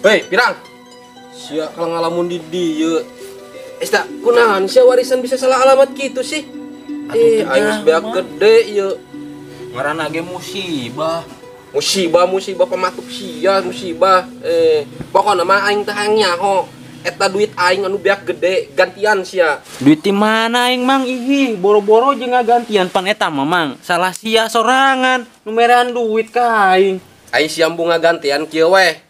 Hei, pirang. Sia kalau ngalamun di dieu. Esta, kunaon sia warisan bisa salah alamat gitu sih? Aing geus beak gede ieu. Ngaranna ge musibah. Musibah pamatuk sia musibah. Pokona mah aing teh hayang nyaho. Eta duit aing anu beak gede gantian sia. Duit di mana aing mang ih boro-boro jeung ngagantian pan eta mah mang. Salah sia sorangan nu merean duit ka aing. Aing sia embung ngagantian kieu weh.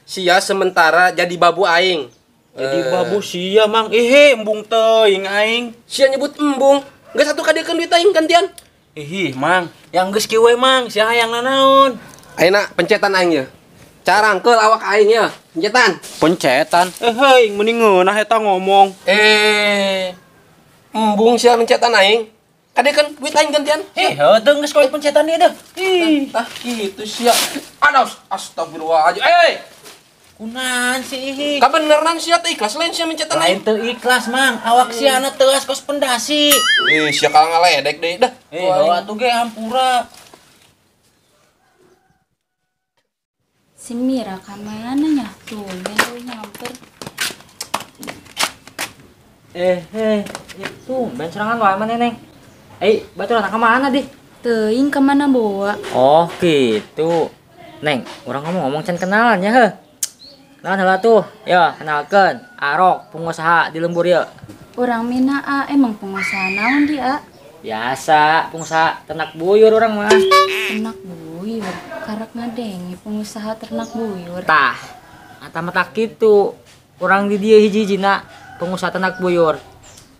Sia sementara jadi babu aing. Jadi babu sia mang ih embung teuing aing. Sia nyebut embung, geus atuh kadiekeun duit aing gantian. Ih mang, yang geus kieu we mang, sia hayang nanaon? Ayeuna pencetan aing ye. Carangkeul awak aing ye, pencetan. Pencetan? Heuing mending ngeunah eta ngomong. Embung sia pencetan aing. Kadiekeun duit aing gantian. Heuh teu geus koe pencetan ieu deuh. Ih, tah kitu sia. Aduh, astagfirullahaladzim. Kunaon sih ih? Kabeneran sia teh ikhlas lain sia mencetan aing. Lain teu ikhlas mang, awak sia na teuas kos pendasi. Ih, sia kalah ngaledek deui dah. Heuh atuh ge hampura. Si Mira ka mana nya? Tumben euy nyamper. Tumben serangan wae maneh Neng. Baturan ka mana dih? Teuing ka mana boa. Oh, gitu. Neng, urang ngomong-ngomong can kenalan nya heuh. Kenalan heula tuh. Ya, kenalkeun Arok, pengusaha di lembur ieu. Urang mina a, emang pengusaha naon di a? Biasa, pengusaha ternak buyur urang mah. Ternak buyur? Karak ngadenge pengusaha ternak buyur. Tah, ata mah tak kitu. Urang di dieu hiji-hijina pengusaha ternak buyur.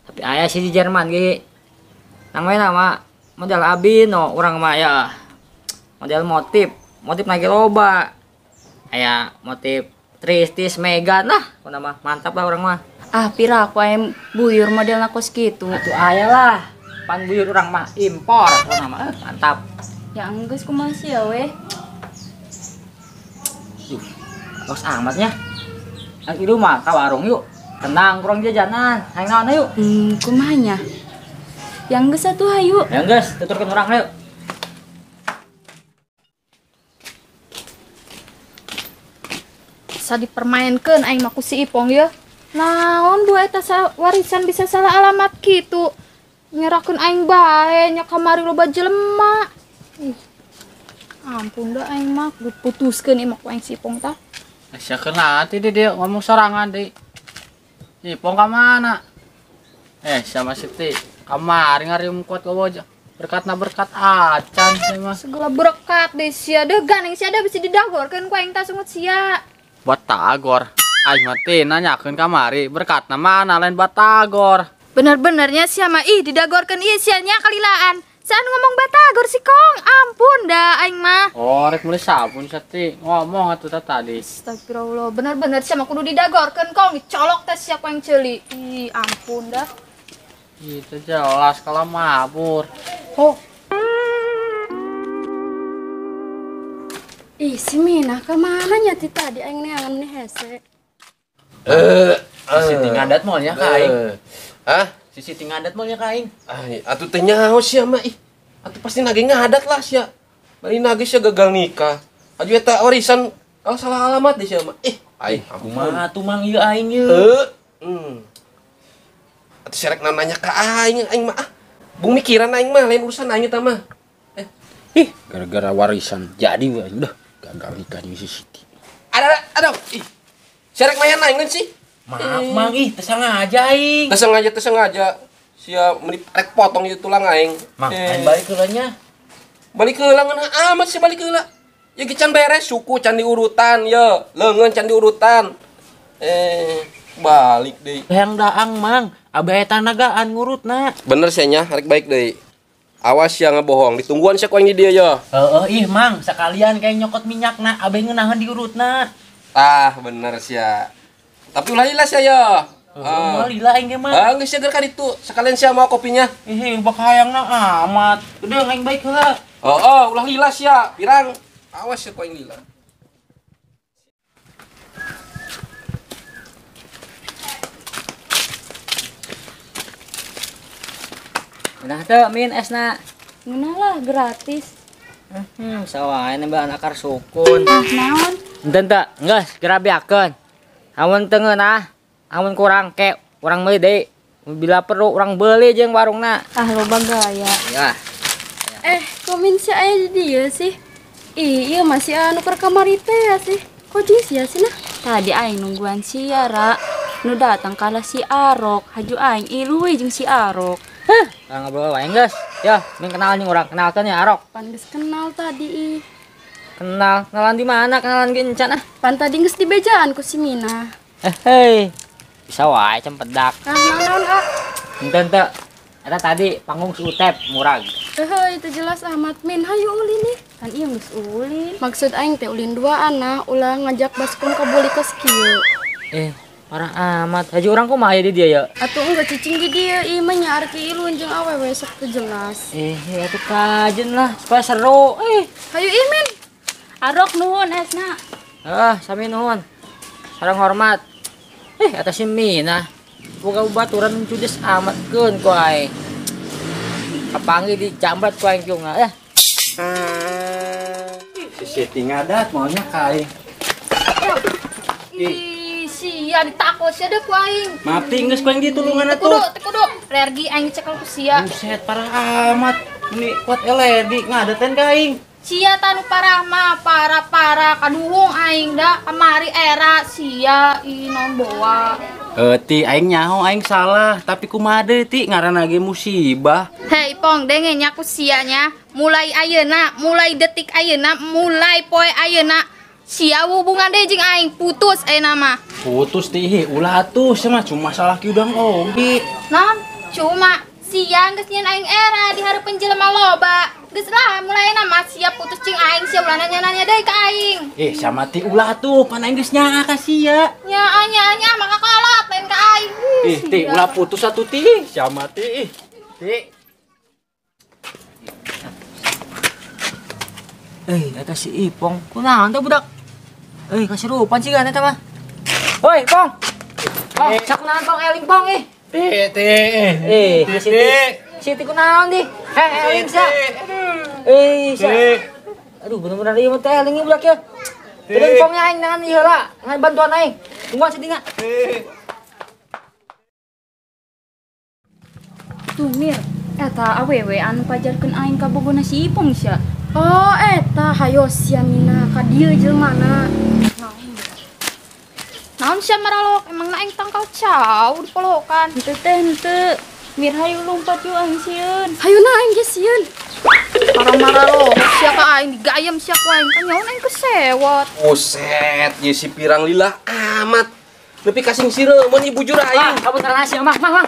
Tapi aya sih di Jerman ge. Nang we nama model Abino urang mah ya. Model motif, motif nage loba. Aya motif Tristis Mega nah, kuna mah mantap lah urang mah. Ah, pira aku ayam buyur modelna kos kitu. Atuh aya lah. Pan buyur urang mah impor kuna mah mantap. Ya enggeus kumaha sia we. Duh, los amatnya. Ang ieu mah ka warung yuk. Tenang kurang jajanan. Hayang naon yuk? Kumaha nya? Ya enggeus atuh hayu. Ya enggeus, tuturkeun urang hayu. Bisa dipermainkan aing mah ku si Ipong ya. Naon bu eta warisan bisa salah alamat kitu. Nyerahkeun aing bae nya kamari loba jelema. Ih. Ampun dah aing mah kudu putuskeun ieu mah ku aing si Ipong tah. Sia kena hati dia ngomong sorangan deui. Ipong ka mana? Sama Siti kamari ngarium kuat aja. Berkatna berkat acan sia mah. Segala berkat deh sia deh ganeng sia deh bisa didagorkeun ku aing tah sungut sia. Batagor, aing mah teh nanyakeun kamari berkatna mana lain batagor. Bener-benernya sia mah ih didagorkeun ieu sia nya kalilaan. Sahan ngomong batagor si Kong, ampun dah aing mah. Oh, rek meuli sabun sia teh ngomong atuh tah tadi. Astagfirullah, bener-bener sia mah kudu didagorkeun Kong, dicolok teh sia ku aing ceuli. Ih, ampun dah. Itu jelas kalau mabur. Oh. Ih, si Mina kemana nya ti tadi aing neangan nih hese. Si Siti ngadat moal nya ka aing. Hah? Si Siti ngadat moal nya ka aing. Ai, atuh teh nyaho sia mah ih. Atuh pasti nage ngadat lah sia. Bari nage sia gagal nikah. Aju eta warisan kalau salah alamat deh sia mah. Ih, aing kumaha atuh mang ieu aing ieu. Atuh serek nanya ka aing, aing mah ah. Bung mikiran aing mah lain urusan aing eta mah. Ih, gara-gara warisan jadi we udah gagal nikah jeung si Siti. Aduh, ih. Serek mayan aing sih. Maaf mang ih, teu sengaja aing. Teu sengaja. Sia meuni rek potong ieu tulang aing. Mang, aing balik heula nya. Balik heula ngeunah amat sih balik heula. Ya ge can beres suku can diurutan ye, leungeun can diurutan. Balik deui. Hayang daang mang, abah eta nagaan ngurutna. Bener sia nya, rek baik deui. Awas ya ngebohong, ditungguan sia ku aing di dieu ya. Heeh, ih mang, sekalian kayak nyokot minyakna, abah ngeunaheun diurutna. Tah, bener sia. Tapi ulah lila sia ya. Ulah lila aing ge mah. Ah, geus sia ka ditu. Sekalian sia mau kopinya. Ih, bak hayangna amat. Udah aing baik heula. Heeh, ulah lila sia, pirang. Awas sia ku aing lila. Nah teu min esna. Ngeunah lah gratis. Sawae nembelan akar sukun. Ah, naon? Ente teu, geus geura beakeun. Amun teu ngeunah, amun kurang ke urang meuli deui. Bila perlu urang beuli jeung warungna. Ah loba gaya. Ya. Komen si aya di dieu sih. Ih, ieu masih anu keur kamari teh ya sih. Kok jeung sia sih nah? Tadi aing nungguan sia, Ra. Nu datang kalah si Arok, haju aing ilu we jeung si Arok. Heh, ngobrol wae geus. Ya, mending kenal jeung urang, kenalkeun ya Arok. Pan geus kenal tadi ih. Kenal, kenalan di mana? Kenalan ge encan ah. Pan tadi geus dibejaan ku si Mina. Hei. Bisa wae cempedak. Ah, naon ah? Ente teu. Eta tadi panggung si Utep murag. Heuh, itu jelas amat Min. Hayu ulin nih. Kan ieu geus ulin. Maksud aing teh ulin duaan nah, ulah ngajak baskom ka buli kos kieu. Parah amat. Haji urang kumaha ya di dieu ya? Atuh enggak cicing di dieu, ieu mah nya arki ilun jeung awewe sok teu jelas. Atuh kajen lah supaya seru. Hayu ih Min. Arok nuhun esna. Sami nuhun. Sareng hormat. Eta si Mina. Boga baturan judes amat keun ku aing. Kapanggih dijambat ku aing kieu. Si Siti ngadat maunya ka aing. Ih, sia ditakut sia deh ku aing. Mati geus ku aing ditulungan atuh. Teu kudu, alergi aing cekel ku sia. Buset parah amat. Ini kuat alergi ngadetan ka aing. Sia tanu parah mah, parah-parah kaduhung aing da kamari era sia ih naon boa. Ti aing nyaho aing salah, tapi kumaha deui ti ngaranna ge musibah. Hei Pong, denge nya ku sia nya. Mulai ayeuna, mulai detik ayeuna, mulai poe ayeuna sia hubungan deui jeung aing putus ayeuna mah. Putus ti ulah atuh sia mah cuma salah ki udang oge. Naon? Cuma sia geus nyieun aing era di hareupeun jelema loba. Geus lah mulai mah sia putus jeung aing sia ulah nanya-nanya deui ka aing. Sama ti ulah tuh pan aing geus nyaa ka sia. Nyaa nyaa maka kolot lain ka aing. Ti ulah putus atuh ti. Sama ti. Ti. Eta si Ipong kunaon teh budak? Kasurupan sih eta mah. Hoi, Pong. Pong, sakunaon Pong eling Pong ih. Ti ti. Siti. Siti kunaon di? Eling sia. Sia. Aduh, bener-bener ieu mah teh eling budak ya. Eling Pongnya aing dengan ieu heula, ngan bantuan aing. Tungguan Siti nya. Tuh Mir, eta awewe anu pajarkeun aing ka bogona si Ipong sia. Oh, eta hayo sia Mina ka dieu jelmana. Naon sia maralok, emang aing tangkal cau dipolokan. Henteu teh henteu. Mir hayu lompat yuk aing sieun. Hayu na aing ge sieun. Marah-marah sia ka aing digayem sia ku aing kan nyaon aing kesewot. Buset, ieu si pirang lila amat. Nepi ka sing sireum ieu bujur aing. Ah, kabeneran sia mah, mah, mah.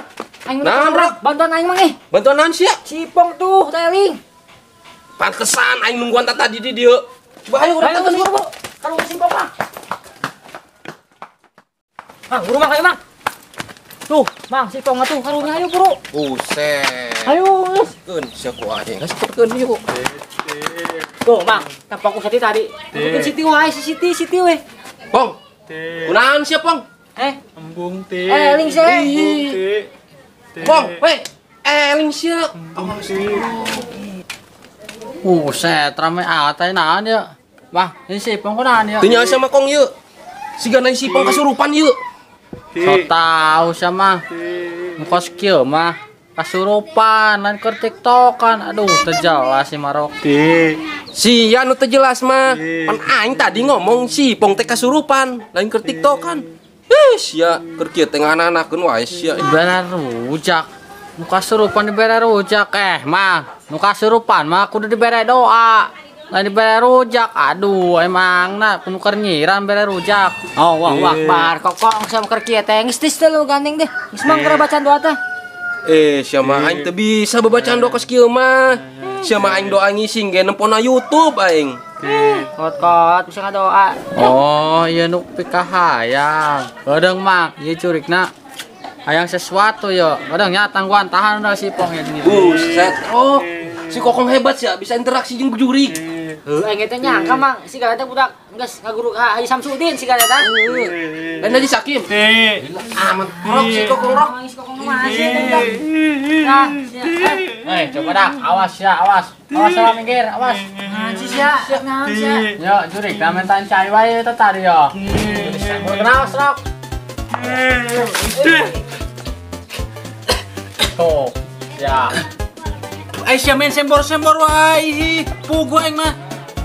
Aing bantuan aing mah ih. Bantuan naon sia? Si Ipong tuh teling. Pantesan aing nungguan tadi di dieu. Coba ayo urang tangkeun buru. Kalau si Ipong mah. Mang, buru mang ayo mang. Tuh, mang si Ipong atuh karunya ayo buru. Buset. Ayo geus. Keun sia ku aing. Geus keun yuk. Tuh, mang, tampak ku Siti tadi. Keun Siti wae si Siti, Siti we. Pong. Kunaon sia, Pong? Embung ti. Eling sia. Pong, we. Eling sia. Buset, rame atai naon ya. Wah, ini si Ipong kunaon ya? Teu nyaho sama Kong yeuh. Siga na si Ipong kasurupan yeuh. So tau sama. Kos kieu mah kasurupan lain keur TikTokan. Aduh, teu jelas si Marok. Sia nu teu jelas mah. Pan aing tadi ngomong si Ipong teh kasurupan, lain keur TikTokan. Sia keur kieu teh ngananakeun wae sia. Bener rujak. Nu kasurupan dibere rujak mah. Nu kasurupan mah kudu dibere doa. Lain dibere rujak. Aduh, emang na nu keur nyiram bere rujak. Oh, wah wah akbar. Kokong sama keur kieu teh geus teh lu gandeng deh. Geus mah keur bacaan doa teh. Sia mah aing teu bisa babacaan doa kos kieu mah. Sia mah aing doa ngising ge nempona YouTube aing. Kot-kot bisa ngadoa. Oh, ieu nu pikahayang. Kadang mah ieu curikna hayang sesuatu yo. Kadang nya tangguhan tahan udah si Ipong ya gini. Buset, oh. Si Kokong hebat sih, bisa interaksi jeung jurig. Heuh, aing teh nyangka mang si teh budak geus ngaguru ka Haji Samsudin si teh. Lain Haji Sakim. Gila amat rok si Kokong rok. Si Kokong mah sih teh budak. Nah, coba dah, awas ya, awas. Awas salah minggir, awas. Nah, si sia? Naon sia? Yo, jurik na mentan cai wae eta tadi yo. Kenal serok. Tuh, ya. Aisyah main sembor-sembor wae. Pugu aing mah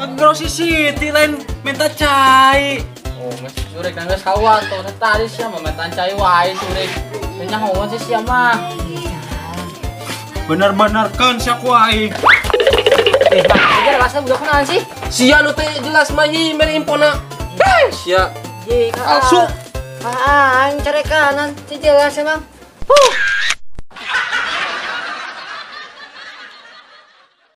ngegrosi City lain minta cai. Oh, geus jurik na geus kawan tuh tadi sia mah mentan cai wae jurik. Teu nyahoan sih sia mah. Bener-bener kan sia ku aing. Eh, Bang, ajar rasa budak kunaon sih? Sia nu teh jelas mah hi mere infona. Heh, sia. Ye, Palsu. Ah, aing carekanan, teu jelas emang. Huh.